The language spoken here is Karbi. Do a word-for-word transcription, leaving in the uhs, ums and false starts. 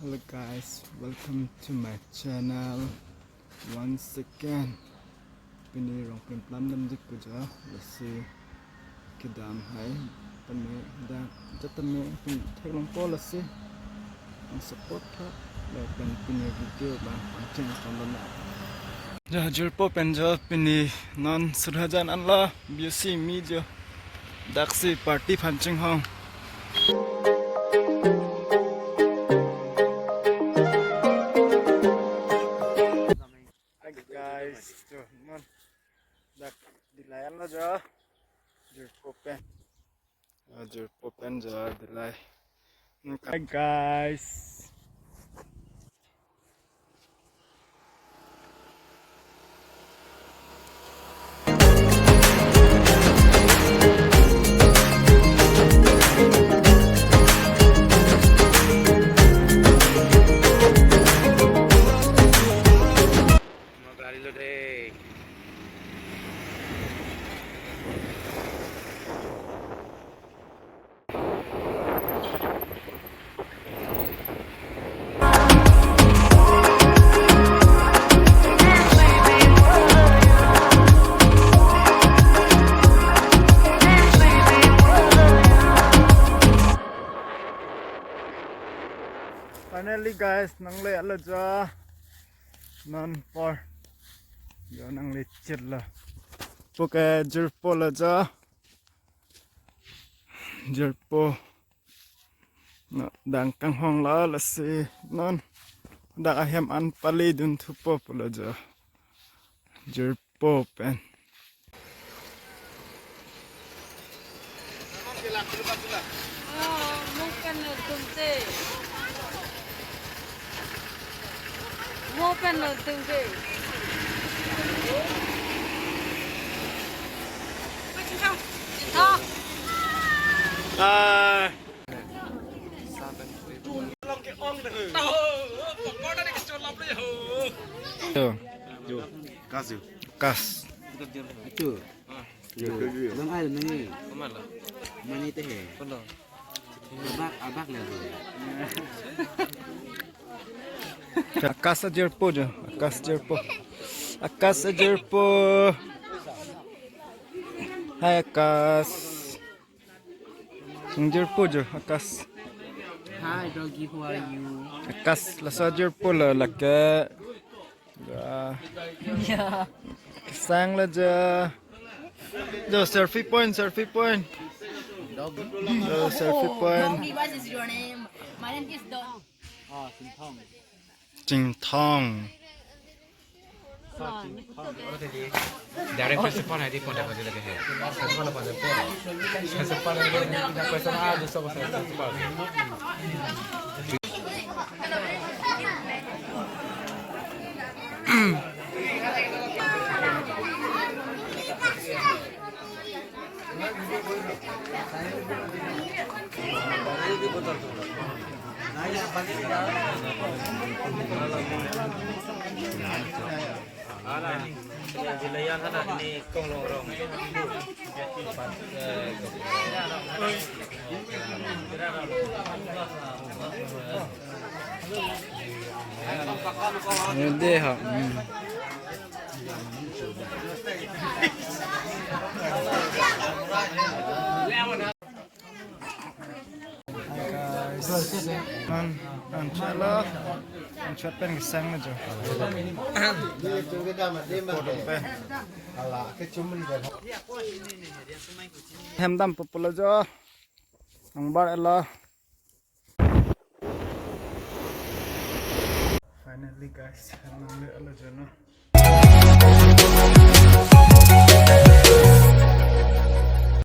Hello guys, welcome to my channel once again. Pini Rongpimplam damjik puja, lasi kedam hai tame, da, da tame pin theklongpo, lasi nang support tha, lapen pini video abang pangcheng kon dona. Ja, jirpo pen jo, pini non Surhajan anlo B O C mi jo, daksi party aphan chinghon. Hi guys, jo, non dak Dillai anlo jo, jirpo pen. Ah, jirpo pen jo Dillai. Hi guys. Finally guys, nangle-etlo jo. Non apor jo nangle-etlo. Puke jirpo lo jo. Jirpo. No, dang kanghon lo, lasi non dak ahem an pali dun thupo pulo jo. Jirpo pen. Oh, mo pen lo dungte. Mo pen lo dungte. Ah. Yo. Kas. Kas. Itu. Yo. Bang Al, mani. Mani teh. Abak, abak lah tu. Akas ajirpo jo. Akas jirpo. Akas ajirpo. Hai Akas. Nang jirpo jo, Akas. Hi, doggy, who are you? Akas, laso jirpo lo lake. Ya. Ya. Sang lo jo. Jo, selfie point, selfie point. Doggy. Jo, selfie point. Doggy, what is your name? My name is Don. Ah, Chinthong. Chinthong. Direct principal hai di, phone hai di lagi hai. Principal apa tu? Principal hai di, principal. Ini deh, ha. Hmm. Hi guys. Non, non chala. Non chat pen kesang na jo. Podom pen. Hem dampo pulo jo. Nang bar elo. Finally guys, nangle-etlo jo non.